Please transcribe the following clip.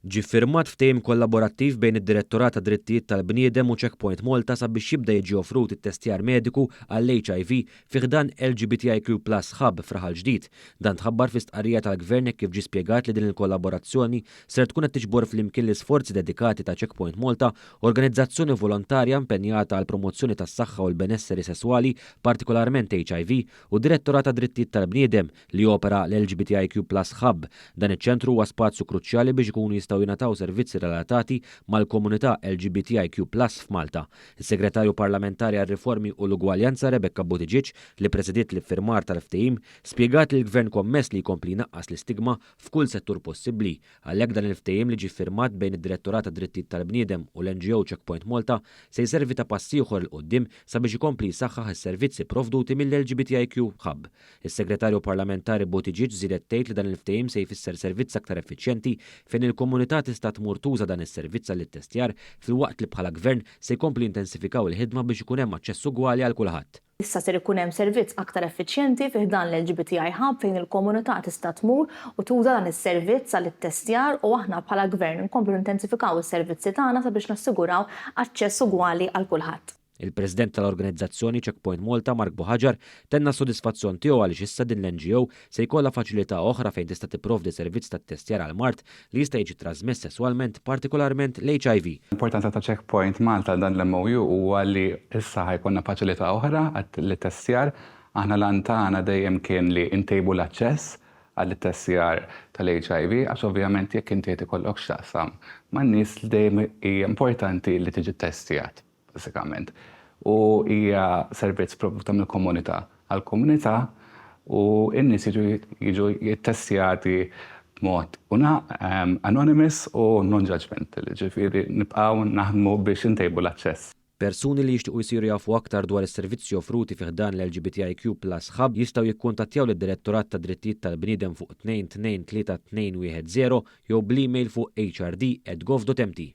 Ġie ffirmat ftehim kollaborattiv bejn id-Direttorat għad-Drittijiet tal-Bniedem u Checkpoint Malta sabiex jibda jiġi offrut ittestjar mediku għall-HIV fi ħdan LGBTIQ Plus Hub f'Raħal Ġdid. Dan tħabbar fi stqarrija tal-Gvern hekk kif ġie spjegat li din il-kollaborazzjoni ser tkun qed tiġbor flimkien l-isforzi dedikati ta' Checkpoint Malta, organizzazzjoni volontarja impenjata għall-promozzjoni tas-saħħa u l-benesseri sesswali, partikolarment HIV, u d-Direttorat għad-Drittijiet tal-Bniedem, li jopera l-LGBTIQ Plus Hub. Dan iċ-ċentru huwa spazju kruċjali biex ikunu jistgħu jingħataw servizzi relatati mal-komunità LGBTIQ Plus f'Malta. Is-Segretarju Parlamentari għar-Riformi u l-Ugwaljanza Rebecca Buttigieg, li ppresidiet l-iffirmar tal-ftehim, spjegat li l-Gvern kommess li jkompli jnaqqas l-istigma f'kull settur possibbli. Għalhekk dan il-ftehim li ġie ffirmat bejn id-Direttorat għad-Drittijiet tal-Bniedem u l-NGO Checkpoint Malta se jservi ta' pass ieħor 'il quddiem sabiex ikompli jsaħħaħ is-servizzi pprovduti mill-LGBTIQ Hub. Is-Segretarju Parlamentari Buttigieg żiedet tgħid li dan il-ftehim se jfisser servizz aktar effiċjenti fejn il-komunità tista' tmur tuża dan is-servizz għall-ittestjar filwaqt li bħala Gvern se jkomplu jintensifikaw il-ħidma biex ikun hemm aċċess ugwali għal kulħadd. Issa ser ikun hemm servizz aktar effiċjenti fi ħdan l-LGBTI Hub fejn il-komunità tista' tmur u tuża dan is-servizz għall-ittestjar u aħna bħala Gvern inkomplu nintensifikaw is-servizzi tagħna sabiex nassiguraw aċċess ugwali għal kulħadd. Il-President tal-organizzazzjoni Checkpoint Malta, Mark Buhagiar, tenna s-sodisfazzjon tiegħu għaliex issa din l-NGO se jkollha faċilità oħra fejn tista' tipprovdi servizz ta' ttestjar għall-mard li jista' jiġi trasmess sesswalment, partikolarment l-HIV. L-importanza ta' Checkpoint Malta għal dan l-MOU huwa li issa ħa jkollna faċilità oħra għall-ittestjar. Aħna l-għan tagħna dejjem kien li ntejbu l-aċċess għall-ittestjar tal-HIV għax ovvjament jekk inti qed ikollok x'taqsam man-nies dejjem hija importanti li tiġi ttestjat. bażikament. U hija servizz provduta mill-komunità għall-komunità u n-nies jiġu jiġu jittestjati b'mod una anonymous u non-judgmental, ġifieri nibqgħu naħdmu biex intejbu l-aċċess. Persuni li jixtiequ jsiru jafu aktar dwar is-servizzi offruti fi ħdan l-LGBTIQ Plus Hub jistgħu jikkuntattjaw lid-Direttorat tad-Drittijiet tal-Bniedem fuq 2 2 3 2 1 0 jew bl-email fuq hrd@gov.mt.